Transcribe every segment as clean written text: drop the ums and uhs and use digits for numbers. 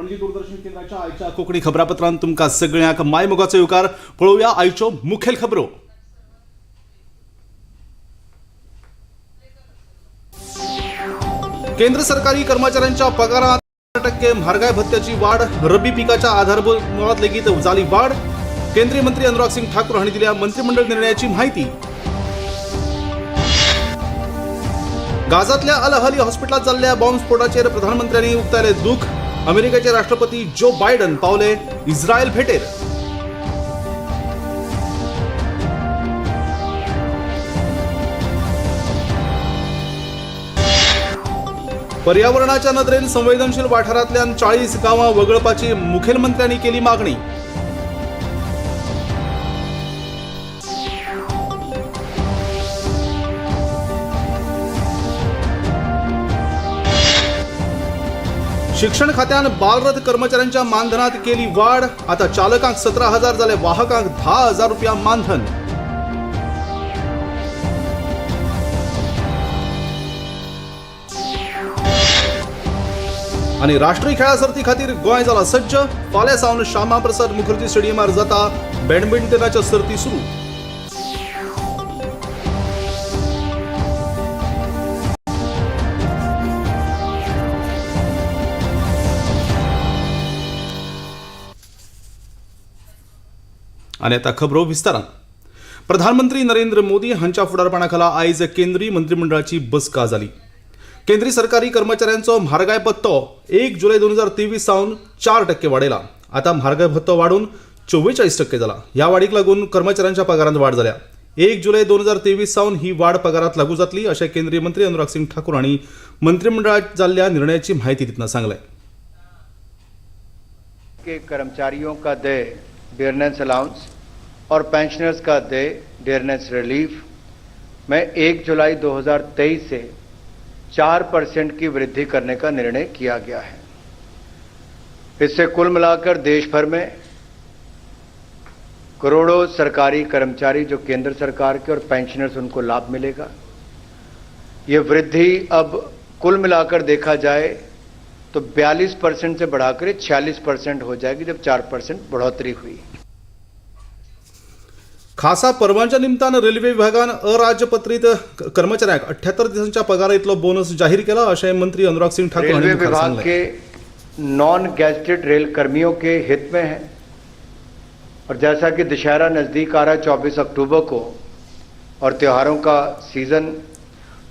पणजी दूरदर्शन केंद्राच्या आयच्या कोंकणी खबरापत्रांत तुमकां सगळ्यांक मायमोगाचो येवकार. पळोवया आयच्यो मुखेल खबरो. केंद्र सरकारी कर्मचाऱ्यांच्या पगारात 10% म्हारगाय भत्त्याची वाढ. रब्बी पिकाच्या आधारभूत मोलात लेगीत जाली वाढ. केंद्रीय मंत्री अनुराग सिंग ठाकूर हांणी दिल्या मंत्रिमंडळ निर्णयाची माहिती. गाझातल्या अल अहली हॉस्पिटलात जाल्ल्या बॉम्बस्फोटाचेर प्रधानमंत्र्यांनी उक्तायले दुःख. अमेरिकेचे राष्ट्रपती जो बायडन पावले इस्रायल भेटेर. पर्यावरणाच्या नदरेन संवेदनशील वाठारांतल्यान 40 गांवां वगळपाची मुखेलमंत्र्यांनी केली मागणी. शिक्षण खात्यान बालरथ कर्मचाऱ्यांच्या मानधनात केली वाढ. आता चालकांक 17,000 जाल्यार वाहकांक 10,000 रुपया मानधन. आणि राष्ट्रीय खेळा सर्ती खातीर गोंय जाला सज्ज. फाल्यां सावन श्यामा प्रसाद मुखर्जी स्टेडियमार जाता बॅडमिंटनाच्या सर्ती सुरू. आणि आता खबरो विस्तारान. प्रधानमंत्री नरेंद्र मोदी हांच्या फुडारपणाखाला आयज केंद्रीय मंत्रिमंडळाची बसका जाली. केंद्रीय सरकारी कर्मचाऱ्यांचो म्हारगाय भत्तो 1 जुलय 2023 सावन 4% वाडयला. आता म्हारगाय भत्तो वाडून 44% जाला. ह्या वाडीक लागून कर्मचाऱ्यांच्या पगारांत वाड जाल्या. 1 जुलय 2023 सावन ही वाड पगारात लागू जातली अशें केंद्रीय मंत्री अनुराग सिंग ठाकूर हांणी मंत्रिमंडळात जाल्ल्या निर्णयाची माहिती दितना सांगलें. के कर्मचारियों का देय डियरनेस अलाउंस और पेंशनर्स का देय डियरनेस रिलीफ में 1 जुलाई 2023 से 4% की वृद्धि करने का निर्णय किया गया है। इससे कुल मिलाकर देश भर में करोड़ों सरकारी कर्मचारी जो केंद्र सरकार के और पेंशनर्स उनको लाभ मिलेगा। ये वृद्धि अब कुल मिलाकर देखा जाए तो 42% से बढ़ाकर 46% हो जाएगी, जब 4% बढ़ोतरी हुई। खासा परबांच्या निमतान रेल्वे विभागान अराजपत्रित कर्मचाऱ्यांक 78 दिसांच्या पगारा इतलो बोनस जाहीर केला अशें मंत्री अनुराग सिंग ठाकूर हांणी रेलवे मुखार विभाग सांगलें. के नॉन गैजेटेड रेल कर्मियों के हित में है और जैसा कि दशहरा नज़दीक आ रहा है 24 अक्टूबर को और त्योहारों का सीजन,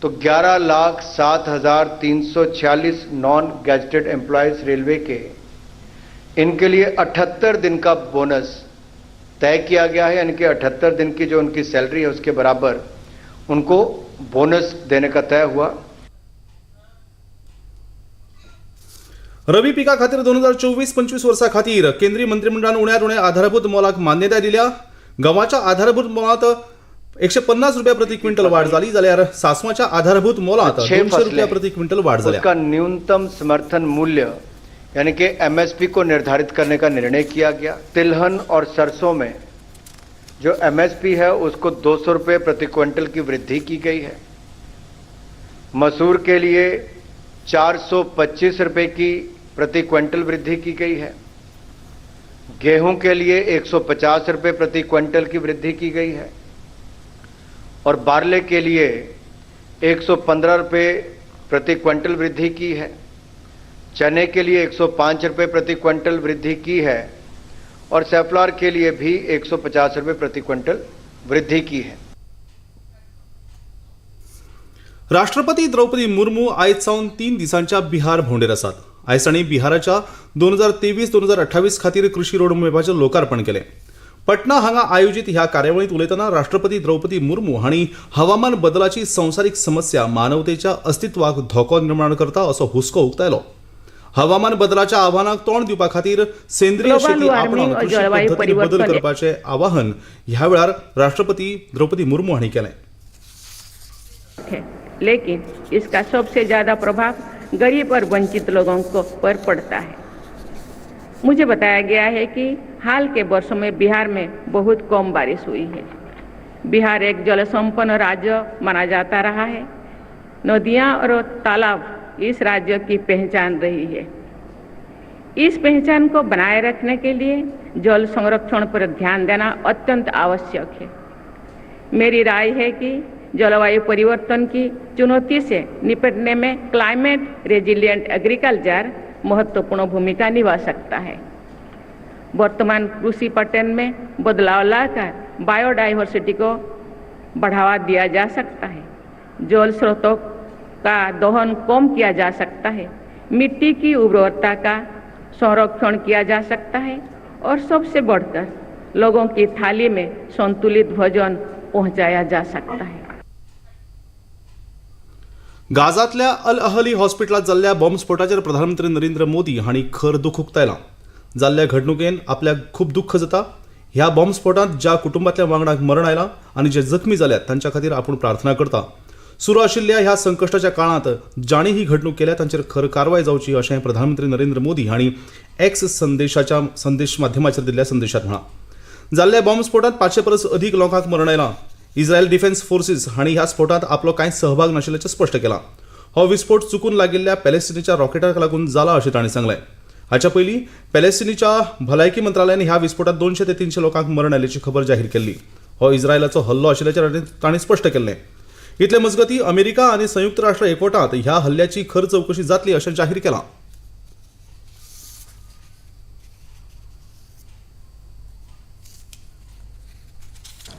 तो 11,07,346 non gazetted employees railway K, इनके लिए 78 दिन का बोनस तय किया गया है। यानी कि 78 दिन की जो उनकी सैलरी है उसके बराबर उनको बोनस देने का तय हुआ। रबी पिका खातीर 2024-25 वर्सा खातीर केंद्रीय मंत्रिमंडळान उण्यात उणे आधारभूत मोलाक मान्यताय दिल्या. गंवाच्या आधारभूत मोलांत 150 रुपया प्रति क्विंटल वाड जाली, जाल्यार सांसवाच्या आधारभूत मोलांत छह 200 रुपया फसलें प्रति क्विंटल वाड जाल्या. उसका न्यूनतम समर्थन मूल्य यानी कि एमएसपी को निर्धारित करने का निर्णय किया गया। तिलहन और सरसों में जो एमएसपी है उसको 200 रुपये प्रति क्विंटल की वृद्धि की गई है। मसूर के लिए 425 रुपये की प्रति क्विंटल वृद्धि की गई है। गेहूं के लिए 150 रुपये प्रति क्विंटल की वृद्धि की गई है और बार्ले के लिए 115 रुपये प्रति क्विंटल वृद्धि की है। चने के लिए 105 रुपये प्रति क्विंटल वृद्धि की है और सैफलावर के लिए भी 150 रुपये प्रति क्विंटल वृद्धि की है। राष्ट्रपती द्रौपदी मुर्मू आयज सावन 3 दिसांच्या बिहार भोंवडेर आसात. आयज तांणी बिहाराच्या 2023 2028 खातीर कृषी रोड मॅपाचें लोकार्पण केलें. पटना हांगा आयोजीत ह्या कार्यावळींत उलयतना राष्ट्रपती द्रौपदी मुर्मू हांणी हवामान बदलाची संवसारीक समस्या मानवतेच्या अस्तित्वाक धोको निर्माण करता असो हुस्को उक्तायलो. हवामान बदलाच्या आव्हानाक तोंड दिवपा खातीर सेंद्रीय ग्लोबल शेती वॉर्मिंग आपणावन और कृषी जलवायु पद्दतीन बदल परिवर्तन करपाचें आवाहन ह्या वेळार राष्ट्रपती द्रौपदी मुर्मू हांणी केलें. है, लेकिन इसका सबसे ज्यादा प्रभाव गरीब और वंचित लोगों को पर पड़ता है। मुझे बताया गया है कि हाल के वर्षों में बिहार में बहुत कम बारिश हुई है। बिहार एक जल संपन्न राज्य माना जाता रहा है। नदियां और तालाब इस राज्य की पहचान रही है। इस पहचान को बनाए रखने के लिए जल संरक्षण पर ध्यान देना अत्यंत आवश्यक है। मेरी राय है कि जलवायु परिवर्तन की चुनौती से निपटने में क्लाइमेट रेजिलिएंट एग्रीकल्चर महत्वपूर्ण भूमिका निभा सकता है। वर्तमान कृषि पैटर्न में बदलाव लाकर बायोडाइवर्सिटी को बढ़ावा दिया जा सकता है, जल स्रोतों का दोहन कम किया जा सकता है, मिट्टी की उर्वरता का संरक्षण किया जा सकता है और सबसे बढ़कर लोगों की थाली में संतुलित भोजन पहुंचाया जा सकता है। गाझांतल्या अल अहली हॉस्पिटलांत जाल्ल्या बॉम्बस्फोटाचेर प्रधानमंत्री नरेंद्र मोदी हांणी खर दुख उक्तायलां। जाल्ल्या घडणुकेन आपल्याक खूब दुख्ख जाता। ह्या बॉम्बस्फोटांत ज्या कुटुंबांतल्या वांगडाक मरण आयलां आनी जे जखमी जाल्यात तांच्या खातीर आपूण प्रार्थना करता। सुरू आशिल्ल्या ह्या संकश्टाच्या काळांत जांणी ही घडणूक केल्या तांचेर खर कारवाय जावची अशें प्रधानमंत्री नरेंद्र मोदी हांणी एक्स संदेशाच्या संदेश माध्यमाचेर दिल्ल्या संदेशात म्हळां। जाल्ल्या बॉम्बस्फोटांत 500 परस अदीक लोकांक मरण आयलां। इस्रायल डिफेन्स फोर्सीस हांणी ह्या स्फोटांत आपलो कांय सहभाग नाशिल्ल्याचें स्पश्ट केलां। हो विस्फोट चुकून लागिल्ल्या पॅलेस्टिनीच्या रॉकेटाक लागून जाला अशें तांणी सांगलें। हाच्या पयलीं पॅलेस्टिनीच्या भलायकी मंत्रालयान ह्या विस्फोटांत 200 ते 300 लोकांक मरण आयिल्ल्याची खबर जाहीर केल्ली। हो इस्रायलाचो हल्लो आशिल्ल्याचें तांणी स्पश्ट केल्लें। इतले मजगतीं अमेरिका आनी संयुक्त राष्ट्र एकवटांत ह्या हल्ल्याची खर चवकशी जातली अशें जाहीर केलां।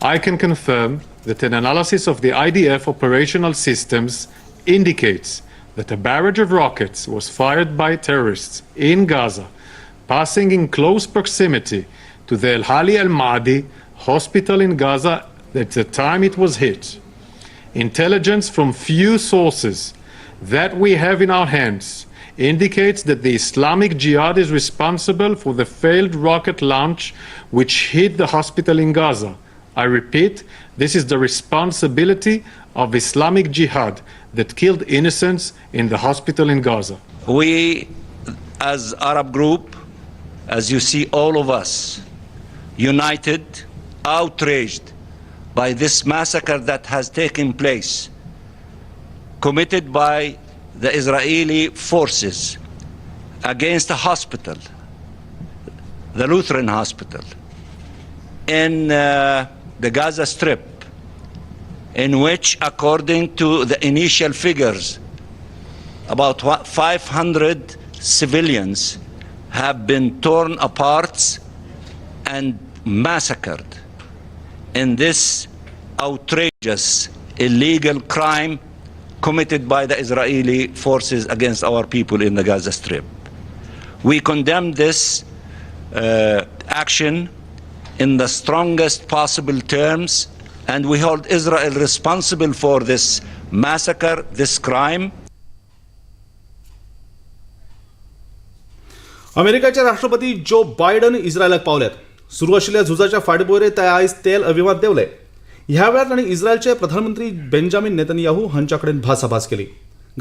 I can confirm that an analysis of the IDF operational systems indicates that a barrage of rockets was fired by terrorists in Gaza, passing in close proximity to the Al-Ahli Al-Maadi hospital in Gaza at the time it was hit. Intelligence from few sources that we have in our hands indicates that the Islamic Jihad is responsible for the failed rocket launch which hit the hospital in Gaza. I repeat, this is the responsibility of Islamic Jihad that killed innocents in the hospital in Gaza. We, as Arab group, as you see all of us, united, outraged by this massacre that has taken place, committed by the Israeli forces against a hospital, the Lutheran hospital, in the Gaza Strip, in which, according to the initial figures, about 500 civilians have been torn apart and massacred in this outrageous illegal crime committed by the Israeli forces against our people in the Gaza Strip. We condemn this action in the strongest possible terms, and we hold Israel responsible for this massacre, this crime. अमेरिकेचे राष्ट्रपती Joe Biden इस्रायलाक पावल्यात। सुरू आशिल्ल्या झुजाच्या फाटभुंयेर ते आयज तेल अविवांत देंवले। ह्या वेळार तांणी इस्रायलचे प्रधानमंत्री बेंजामीन नेतन्याहू हांच्या कडेन भासाभास केली।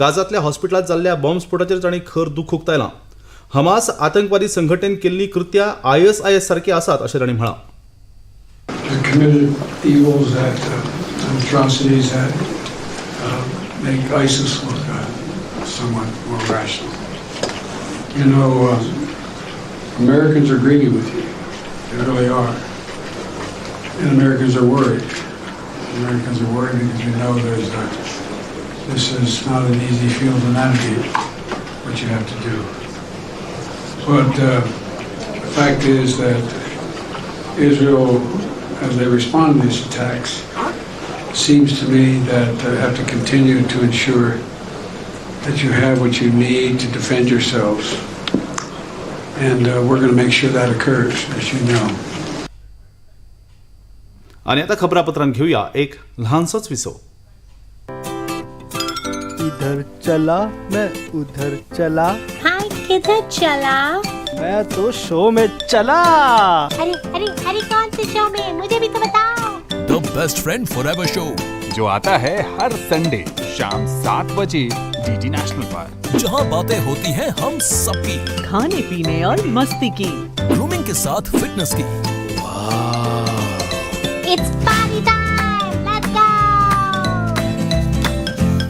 गाझांतल्या हॉस्पिटलांत जाल्ल्या बॉम्बस्फोटाचेर तांणी खर दुख उक्तायलां। हमास आतंकवादी संघटनेन केल्ली कृत्यां ISIS सारकी आसात अशें तांणी म्हळां। Committed evils that atrocities that make ISIS look somewhat more rational. You know, Americans are grieving with you. They really are. And Americans are worried. Americans are worried because you know this is not an easy field to navigate, what you have to do. But the fact is that Israel, as they respond to these attacks, seems to me that they have to continue to ensure that you have what you need to defend yourselves. And we're going to make sure that occurs, as you know. आणि आता खबरापत्रांत घेऊया एक लहानसोच विसव। इधर चला मैं उधर चला, हाँ किधर चला? मैं तो शो में चला। अरे अरे अरे कौन से शो में, मुझे भी तो बताओ। The best friend forever show जो आता है हर संडे शाम 7 बजे डीडी नेशनल पर, जहां बातें होती हैं हम सबकी, खाने पीने और मस्ती की, ग्रूमिंग के साथ फिटनेस की। It's party time, let's go.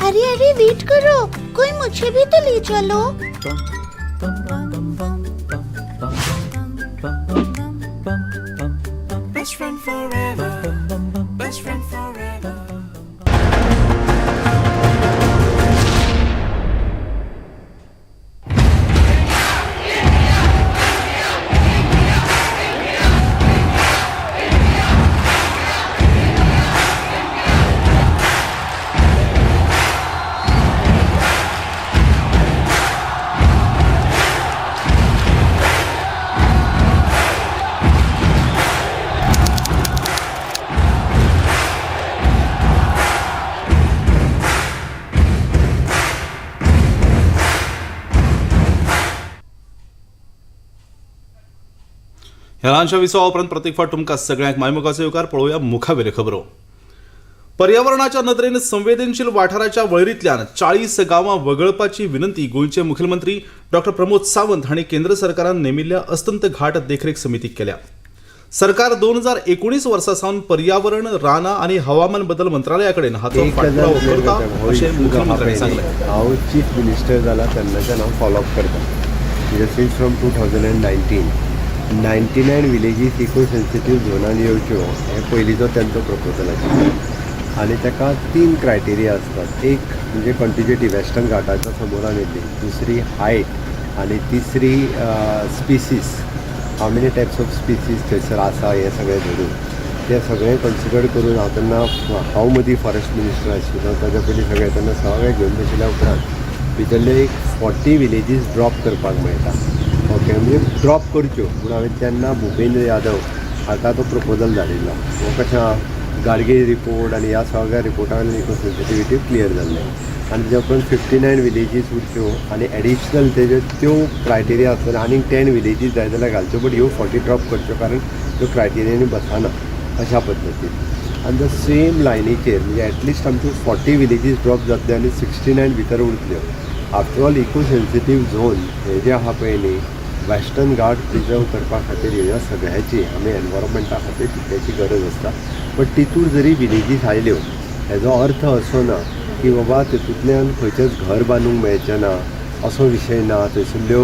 अरे अरे वेट करो, कोई मुझे भी तो ले चलो। Best friend forever. Best friend forever. ह्या ल्हानशा विसवा उपरांत प्रत्येक फावट तुमकां सगळ्यांक मायमोगाचो येवकार. पळोवया मुखावेल्यो खबरो. पर्यावरणाच्या नदरेन संवेदनशील वाठाराच्या वळेरींतल्यान 40 गांवां वगळपाची विनंती गोंयचे मुखेलमंत्री डॉक्टर प्रमोद सावंत हांणी केंद्र सरकारान नेमिल्ल्या अस्तंत घाट देखरेख समितीक केल्या. सरकार 2019 वर्सा सावन पर्यावरण, रानां आनी हवामान बदल मंत्रालया कडेन हाचो एक गजाल फाटपुरावो क्लियर करता करता, हो अशें इशू जो आहा मुखेलमंत्र्यांनी पळय सांगलें. न्ही, हांव चीफ मिनिस्टर जाला तेन्नाच्यान हांव फॉलोअप करता. म्हणजे since from 2019, 99 villages eco sensitive झोनान येवच्यो हें पयलींचो तेंचो प्रपोजल आशिल्लो आनी ताका तीन क्रायटेरिया आसतात. एक म्हणजे कंटिज्युटी, वेस्टर्न घाटाच्या समोरान येयल्ली, दुसरी हायट आनी तिसरी species, how many types of species थंयसर आसा हें सगळें धरून तें सगळें कन्सिडर करून हांव तेन्ना, हांव मदीं फॉरेस्ट मिनिस्टर आशिल्लो ताच्या पयलीं, सगळें तेन्ना सगळें घेवन बशिल्ल्या उपरांत भितरले एक 40 विलेजीस ड्रॉप करपाक मेळटा, ओके, म्हणजे ड्रॉप करच्यो म्हूण हांवें तेन्ना भुपेंद्र यादव हाका तो प्रपोजल धाडिल्लो. हो कशें आहा, गाडगे रिपोर्ट आनी ह्या सगळ्या रिपोर्टान इको सेन्सिटिविटी क्लियर जाल्लें आनी तेच्या उपरांत 59 विलेजीस उरच्यो आनी एडिशनल तेज्यो त्यो क्रायटेरिया आसतले, आनीक 10 विलेजीस जाय जाल्यार घालच्यो, बट ह्यो 40 ड्रॉप करच्यो कारण त्यो क्रायटेरियांनी बसना अशा पद्दतीन. आनी the same लायनीचेर म्हणजे एटलिस्ट आमच्यो 40 विलेजीस ड्रॉप जातल्यो आनी 69 भितर उरतल्यो. After all, eco sensitive zone हे जे आहा पळय न्ही, वेस्टर्न घाट प्रिजर्व करपा खातीर ह्या सगळ्याची आमी एनवायरमेंटा खातीर तितल्याची गरज आसता. बट तितूर जरी विलेजीस आयल्यो, हेजो अर्थ असो ना की बाबा तितूंतल्यान खंयचेंच घर बांदूंक मेळचें ना, असो विशय ना. थंयसरल्यो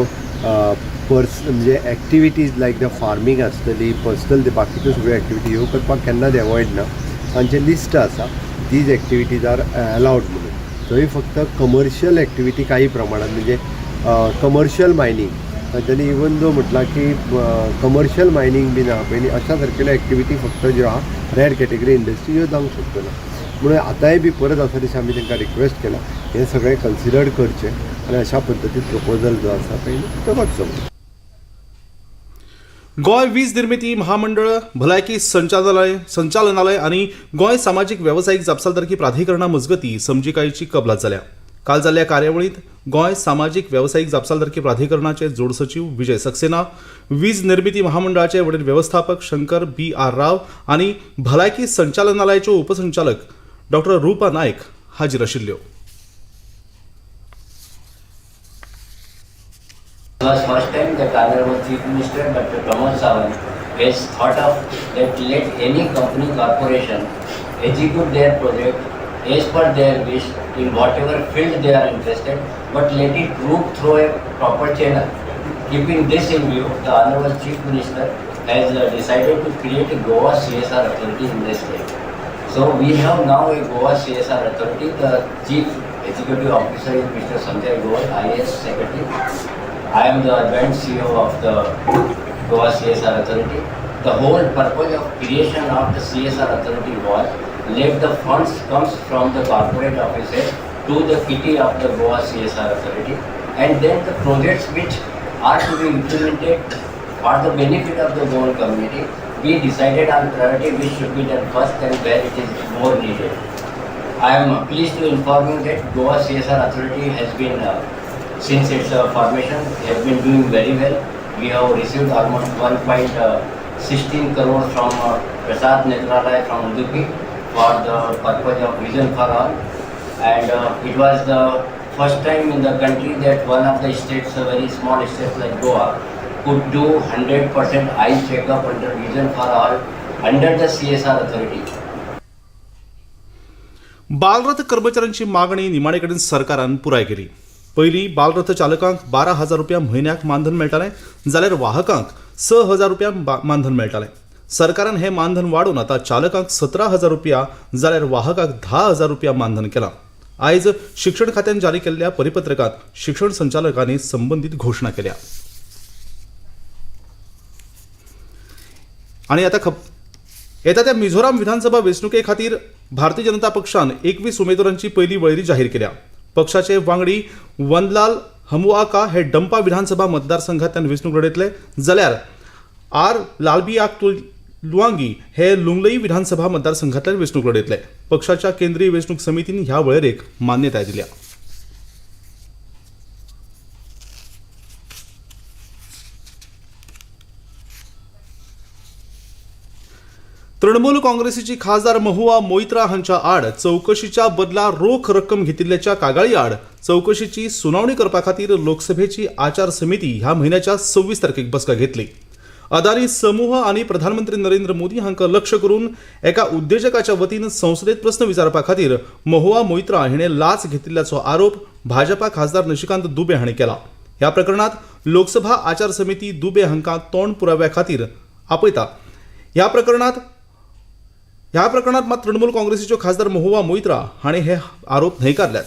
पर्स म्हणजे एक्टिविटीज लायक the farming आसतली, पर्सनल बाकीच्यो सगळ्यो एक्टिविटी ह्यो करपाक केन्नाच एवॉयड ना. तांचें लिस्ट आसा, these activities are allowed म्हणून. थंय फक्त कमर्शियल एक्टिविटी काही प्रमाणात, म्हणजे कमर्शियल मायनींग तांच्यांनी इवन दो म्हटलां की कमर्शियल मायनींग बीन आहा पळय न्ही, अशा सारकेल्यो एक्टिविटी फक्त ज्यो आहा, रेड कॅटेगरी इंडस्ट्री ह्यो जावंक शकतलो म्हणून आतांय बी परत आसा तशें आमी तांकां रिक्वेस्ट केला, हें सगळें कन्सिडर करचें आनी अशा पद्दतीन प्रपोजल जो आसा पळय न्ही तो करचो म्हणून. गोंय वीज निर्मिती महामंडळ, भलायकी संचालनालय आनी गोंय सामाजीक वेवसायीक जापसालदारकी प्राधिकरणा मजगतीं समजिकायेची कबलात जाल्या. काल जाल्ल्या कार्यावळींत गोंय सामाजीक वेवसायीक जापसालदारकी प्राधिकरणाचे जोड सचीव विजय सक्सेना, वीज निर्मिती महामंडळाचे वडील वेवस्थापक शंकर बी आर राव आनी भलायकी संचालनालयाच्यो उपसंचालक डॉक्टर रुपा नायक हाजीर आशिल्ल्यो. It was first time that Honorable Chief Minister Dr. Pramod Sawant has thought of that let any company, corporation execute their project as per their wish in whatever field they are interested, but let it route through a proper channel. Keeping this in view, the Honorable Chief Minister has decided to create a Goa CSR authority in the state. So we have now a Goa CSR authority. The Chief Executive Officer is Mr. Sanjay Goel, IAS Secretary. I am the joint CEO of the Goa CSR Authority. The whole purpose of creation of the CSR Authority was let the funds comes from the corporate offices to the kitty of the Goa CSR Authority, and then the projects which are to be implemented for the benefit of the Goan community, we decided on priority which should be done first and where it is more needed. I am pleased to inform you that Goa CSR Authority has been, since its formation, has been doing very well. We have received almost 1.16 crore from Prasad Netralaya from Udupi for the purpose of Vision for All. And it was the first time in the country that one of the states, a very small state like Goa, could do 100% eye checkup under Vision for All under the CSR Authority. Balrath कर्मचाऱ्यांची मागणी निमाणे कडेन सरकारान पुराय केली. पयलीं बालरथ चालकांक 12,000 रुपया म्हयन्याक मानधन मेळटालें, जाल्यार वाहकांक 6,000 रुपया मानधन मेळटालें. सरकारान हें मानधन वाडोवन आतां चालकांक 17,000 रुपया जाल्यार वाहकांक 10,000 रुपया मानधन केलां. आयज शिक्षण खात्यान जारी केल्ल्या परिपत्रकांत शिक्षण संचालकांनी संबंदीत घोशणा केल्या. आनी आतां येता त्या मिझोराम विधानसभा वेंचणुके खातीर भारतीय जनता पक्षान 21 उमेदवारांची पयली वळेरी जाहीर केल्या. पक्षाचे वांगडी वनलाल हमुआका हे डंपा विधानसभा मतदारसंघांतल्यान वेंचणूक लढयतले, जाल्यार आर लालबियाक लुआंगी हे लुंगलई विधानसभा मतदारसंघांतल्यान वेंचणूक लढयतले. पक्षाच्या केंद्रीय वेंचणूक समितीन ह्या वळेरेक मान्यताय दिल्या. तृणमूल काँग्रेसीची खासदार महुआ मोईत्रा हांच्या आड चवकशीच्या बदला रोख रक्कम घेतिल्ल्याच्या कागाळी आड चवकशीची सुनावणी करपा खातीर लोकसभेची आचार समिती ह्या म्हयन्याच्या 26 तारखेक बसका घेतली. अदानी समूह आनी प्रधानमंत्री नरेंद्र मोदी हांकां लक्ष करून एका उद्देजकाच्या वतीन संसदेत प्रस्न विचारपा खातीर महुआ मोईत्रा हिणें लाच घेतिल्ल्याचो आरोप भाजपा खासदार निशिकांत दुबे हांणी केला. ह्या प्रकरणात लोकसभा आचार समिती दुबे हांकां तोंड पुराव्या खातीर आपयता. ह्या प्रकरणात मात तृणमूल काँग्रेसीच्यो खासदार महुआ मोईत्रा हांणी हे आरोप न्हयकारल्यात.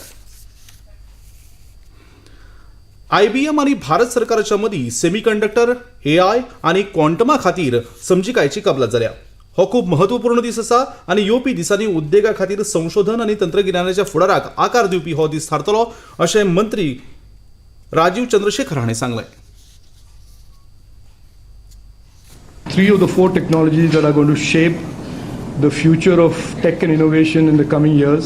आयबीएम आनी भारत सरकाराच्या मदीं सेमीकंडक्टर, एआय आनी क्वांटमा खातीर समजिकायेची कबलात जाल्या. हो खूब महत्वपूर्ण दीस आसा आनी येवपी दिसांनी उद्देगा खातीर संशोधन आनी तंत्रगिन्यानाच्या फुडाराक आकार दिवपी हो दीस थारतलो अशें मंत्री राजीव चंद्रशेखर हांणी सांगलें. 3 of the 4 technologies that are going to shape the future of tech and innovation in the coming years: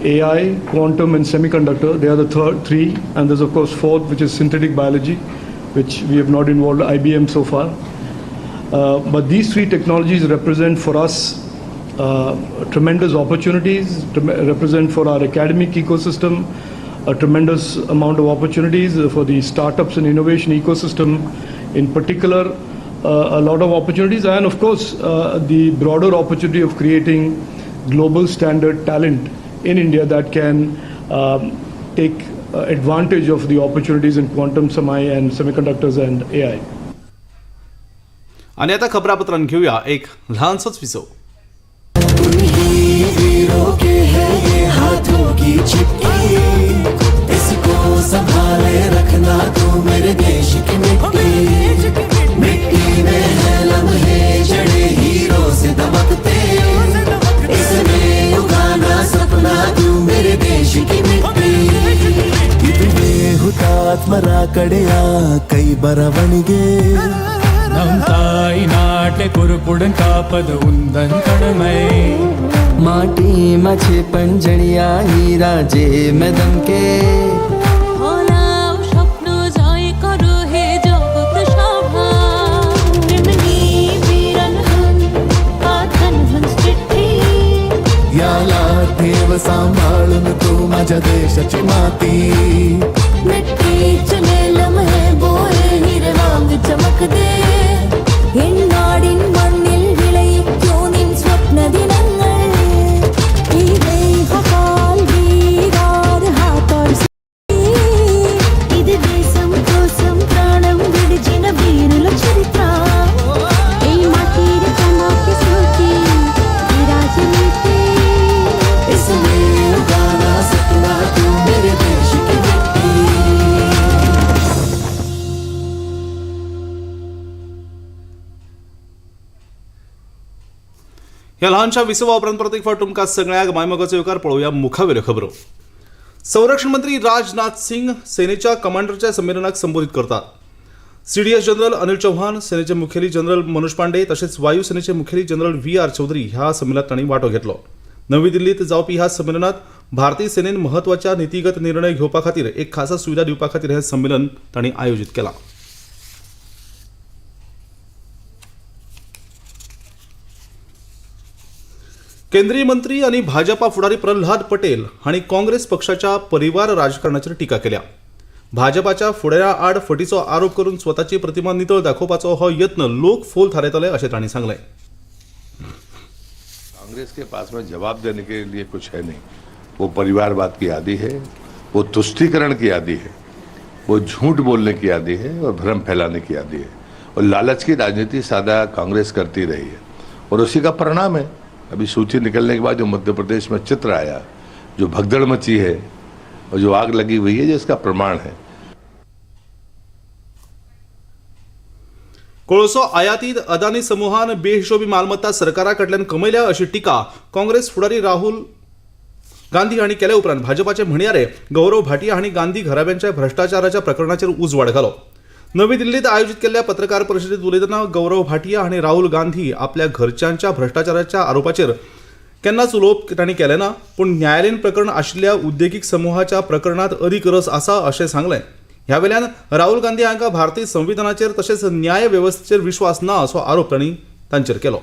AI, quantum and semiconductor, they are the third 3, and there's of course 4th, which is synthetic biology, which we have not involved IBM so far. But these 3 technologies represent for us tremendous opportunities, represent for our academic ecosystem a tremendous amount of opportunities, for the startups and innovation ecosystem in particular, a lot of opportunities, and of course the broader opportunity of creating global standard talent in India that can take advantage of the opportunities in quantum semi and semiconductors and AI. आणि आता खबरापत्रां घेऊया एक लहानसंच विसव. संभाले रखना तू मेरे देश की मिट्टी, मिट्टी में है लम्हे जड़े हीरो से दमकते, इसमें उगाना सपना तू मेरे देश की मिट्टी. ಇದುವೇ ಹುತಾತ್ಮರ ಕಡೆಯ ಕೈ ಬರವಣಿಗೆ, நம் தாய் நாட்டை பொறுப்புடன் காப்பது உந்தன் கடமை. माटी मछे पंजड़िया हीरा जे में दमके, याला ठेव सांभाळून तू माझ्या देशाची माती. मिट्टी चले लम्हे बोए हीरे वांग चमक दे, എന്നാടിൻ മണ്ണിൽ വിളയിക്കൂ നിൻ സ്വപ്ന ദിനങ്ങൾ. ఇది దేశం కోసం ప్రాణం విడిచిన వీరుల చరిత్ర. এই মাটির চমকে স্মৃতি রাজনীতি, इसमें उगाना सपना तू मेरे देश की मिट्टी. ह्या ल्हानशा विसवा उपरांत परत एक फावट तुमकां सगळ्यांक मायमोगाचो येवकार. पळोवया मुखावेल्यो खबरो. संरक्षण मंत्री राजनाथ सिंग सेनेच्या कमांडरच्या संमेलनाक संबोधित करतात. सीडीएस जनरल अनिल चौहान, सेनेचे मुखेली जनरल मनोज पांडे तशेंच वायुसेनेचे मुखेली जनरल व्ही आर चौधरी ह्या संमेलनात तांणी वांटो घेतलो. नवी दिल्लीत जावपी ह्या संमेलनात भारतीय सेनेन म्हत्वाच्या नितीगत निर्णय घेवपा खातीर एक खासा सुविधा दिवपा खातीर हें संमेलन तांणी आयोजीत केलां. केंद्रीय मंत्री आनी भाजपा फुडारी प्रल्हाद पटेल हांणी काँग्रेस पक्षाच्या परिवार राजकारणाचेर टिका केल्या. भाजपाच्या फुडाऱ्या आड फटीचो आरोप करून स्वताची प्रतिमा नितळ दाखोवपाचो हो यत्न लोक फोल थारायतले अशें तांणी सांगलें. कांग्रेस के पास में जवाब देने के लिए कुछ है नहीं. वो परिवारवाद की आदी है, वो तुष्टीकरण की आदी है, वो झूठ बोलने की आदी है और भ्रम फैलाने की आदी है। और लालच की राजनीति सादा कांग्रेस करती रही है और उसी का परिणाम है। अभी सूची निकलने के बाद जो मध्य प्रदेश में चित्र आया, जो भगदड़ मची है और जो आग लगी हुई है, जिसका प्रमाण है। कोळसो आयातीत अदानी समुहान बेहिशोबी मालमत्ता सरकारा कडल्यान कमयल्या अशी टिका काँग्रेस फुडारी राहुल गांधी हांणी केल्या उपरांत भाजपाचे म्हणयारे गौरव भाटिया हांणी गांधी घराब्यांच्या भ्रष्टाचाराच्या प्रकरणाचेर उजवाड घालो। नवी दिल्लीत आयोजित केल्ल्या पत्रकार परिशदेत उलयतना गौरव भाटिया हांणी राहुल गांधी आपल्या घरच्यांच्या भ्रष्टाचाराच्या आरोपाचेर केन्नाच उलोवप तांणी केलें ना, पूण न्यायालयीन प्रकरण आशिल्ल्या उद्देगीक समुहाच्या प्रकरणांत अदीक रस आसा अशें सांगलें। ह्या वेल्यान राहुल गांधी हांकां भारतीय संविधानाचेर तशेंच न्याय वेवस्थेचेर विश्वास ना असो आरोप तांणी तांचेर केलो।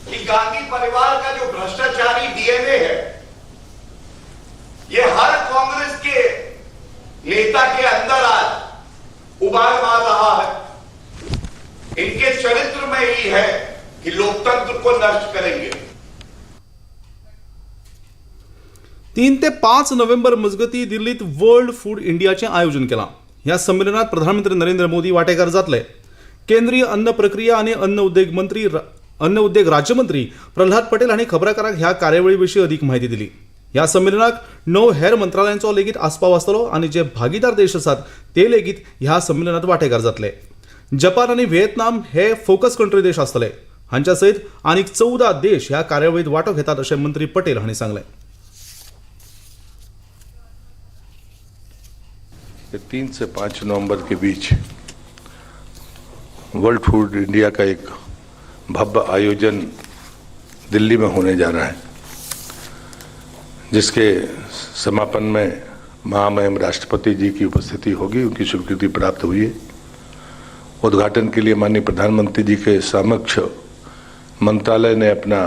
कि गांधी परिवार का जो भ्रष्टाचारी डीएनए है, ये हर कांग्रेस के नेता के अंदर आज उबाल मार रहा है। इनके चरित्र में ही है कि लोकतंत्र को नष्ट करेंगे। 3 ते 5 नोव्हेंबर मजगती दिल्लीत वर्ल्ड फूड इंडियाचें आयोजन केलां। ह्या संमेलनात प्रधानमंत्री नरेंद्र मोदी वांटेकार जातले। केंद्रीय अन्न प्रक्रिया आनी अन्न उद्योग राज्यमंत्री प्रल्हाद पटेल हांणी खबराकारांक ह्या कार्यावळी विशीं अदीक म्हायती दिली। ह्या संमेलनाक 9 हेर मंत्रालयांचो लेगीत आस्पाव आसतलो आनी जे भागीदार देश आसात ते लेगीत ह्या संमेलनात वांटेकार जातले। जपान आनी व्हिएतनाम हे फोकस कंट्री देश आसतले। हांच्या सयत आनीक 14 देश ह्या कार्यावळीत वांटो घेतात अशें मंत्री पटेल हांणी सांगलें। 3 से 5 नवंबर के बीच वर्ल्ड फूड इंडिया का एक भव्य आयोजन दिल्ली में होने जा रहा है, जिसके समापन में महामहिम राष्ट्रपति जी की उपस्थिति होगी। उनकी स्वीकृति प्राप्त हुई है। उद्घाटन के लिए माननीय प्रधानमंत्री जी के समक्ष मंत्रालय ने अपना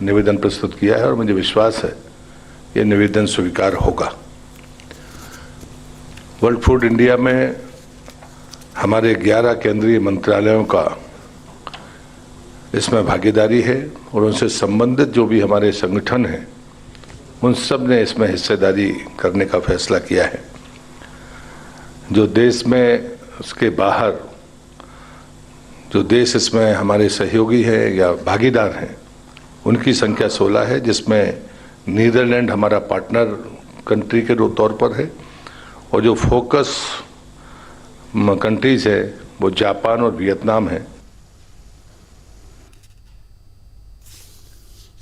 निवेदन प्रस्तुत किया है और मुझे विश्वास है ये निवेदन स्वीकार होगा। वर्ल्ड फूड इंडिया में हमारे 11 केंद्रीय मंत्रालयों का इसमें भागीदारी है और उनसे संबंधित जो भी हमारे संगठन हैं उन सब ने इसमें हिस्सेदारी करने का फैसला किया है। जो देश में उसके बाहर जो देश इसमें हमारे सहयोगी हैं या भागीदार हैं उनकी संख्या 16 है, जिसमें नीदरलैंड हमारा पार्टनर कंट्री के तौर पर है और जो फोकस कंट्रीज है वो जापान और वियतनाम है।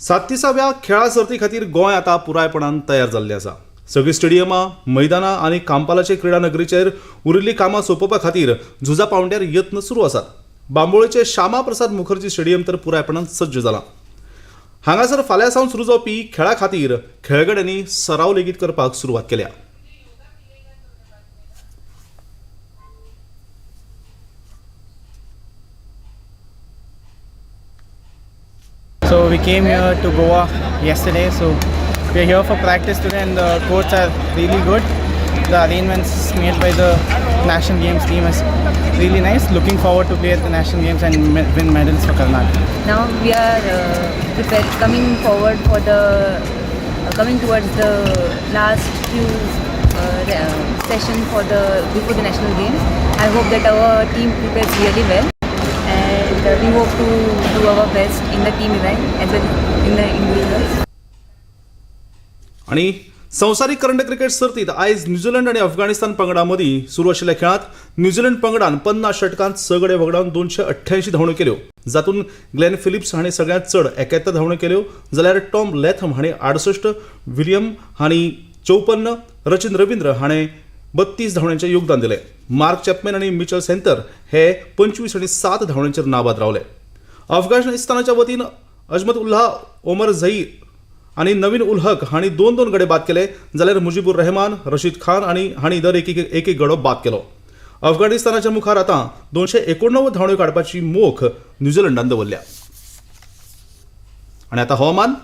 37व्या खेळा सर्ती खातीर गोंय आतां पुरायपणान तयार जाल्लें आसा। सगळीं स्टेडियमां, मैदानां आनी कांपालाचे क्रिडा नगरीचेर उरिल्लीं कामां सोंपोवपा खातीर झुजा पावंड्यार यत्न सुरू आसात। बांबोळेचे श्यामा प्रसाद मुखर्जी स्टेडियम तर पुरायपणान सज्ज जालां। हांगासर फाल्यां सावन सुरू जावपी खेळा खातीर खेळगड्यांनी सराव लेगीत करपाक सुरवात केल्या। So we came here to Goa yesterday, so we are here for practice today and the courts are really good. The arrangements made by the National Games team is really nice. Looking forward to play at the National Games and win medals for Karnataka. Now we are coming forward for the coming towards the last few session for the before the National Games. I hope that our team prepares really well. And we hope to do our best in the team event as well in the individuals. आणि संवसारीक करंड cricket सर्तीत आयज New Zealand आनी अफगाणिस्तान पंगडा मदीं सुरू आशिल्ल्या खेळांत न्यूझीलंड पंगडान 50 षटकांत 6 गडे वगडावन 288 धांवड्यो केल्यो, जातूंत ग्लॅन फिलिप्स हांणी सगळ्यांत चड 71 धांवड्यो केल्यो, जाल्यार टॉम लॅथम हांणी 68, विलियम हांणी 54, रचिन रविंद्र हाणें 32 धांवड्यांचें योगदान दिलें। मार्क चॅपमॅन आनी मिचल सेंतर हे 25 आनी 7 धांवड्यांचेर नाबाद रावले। अफगाणिस्तानाच्या वतीन अजमत उल्लाह ओमर झहीर आनी नवीन उल हक हांणी 2-2 गडे बाद केले, जाल्यार मुजीबूर रहमान, रशीद खान आनी हांणी दर एक एक गडो बाद केलो। अफगाणिस्तानाच्या मुखार आतां 289 धांवड्यो काडपाची मोख न्यूझीलंडान दवरल्या। आनी आतां हवामान।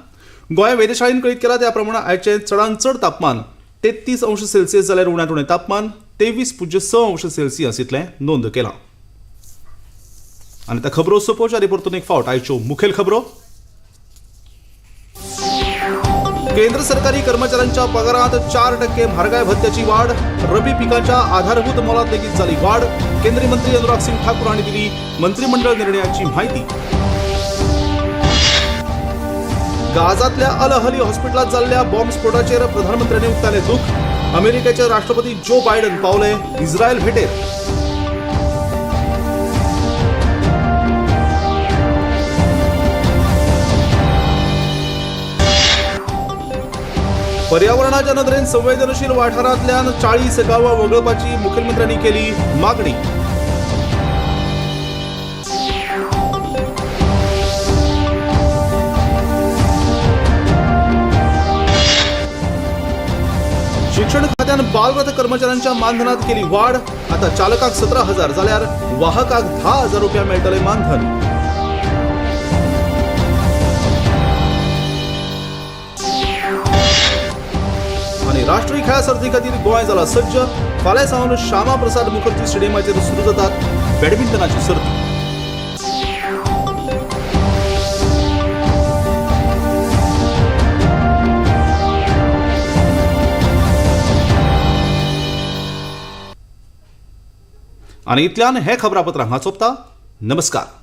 गोंय वेधशाळेन कळीत केला त्या प्रमाणे आयचें चडांत चड तापमान 33 अंश सेल्सियस जाल्यार उण्यांत उणें तापमान 23.6 अंश सेल्सियस इतलें नोंद केलां। आनी आतां खबरो सोंपोवच्या आनी परतून एक फावट आयच्यो मुखेल खबरो। केंद्र सरकारी कर्मचाऱ्यांच्या पगारात 4% म्हारगाय भत्त्याची वाढ. रबी पिकाच्या आधारभूत मोलात लेगीत झाली वाढ. केंद्रीय मंत्री अनुराग सिंग ठाकूर हांणी दिली मंत्रिमंडळ निर्णयाची माहिती. गाझातल्या अल अहली हॉस्पिटलात जाल्ल्या बॉम्बस्फोटाचेर प्रधानमंत्र्यांनी उक्तायलें दुख. अमेरिकेचे राष्ट्रपती जो बायडन पावले इस्रायल भेटेर. पर्यावरणाच्या नदरेन संवेदनशील वाठारांतल्यान 40 गांवां वगळपाची मुखेलमंत्र्यांनी केली मागणी. शिक्षण खात्यान बालरथ कर्मचाऱ्यांच्या मानधनात केली वाढ. आता चालकाक 17,000 जाल्यार वाहकाक 10,000 रुपया मेळटले मानधन. आनी राष्ट्रीय खेळां सर्ती खातीर गोंय जाला सज्ज. फाल्यां सावन श्यामा प्रसाद मुखर्जी स्टेडियमाचेर सुरू जातात बॅडमिंटनाची सर्ती. आनी इतल्यान हे खबरापत्र हांगा सोंपता. नमस्कार.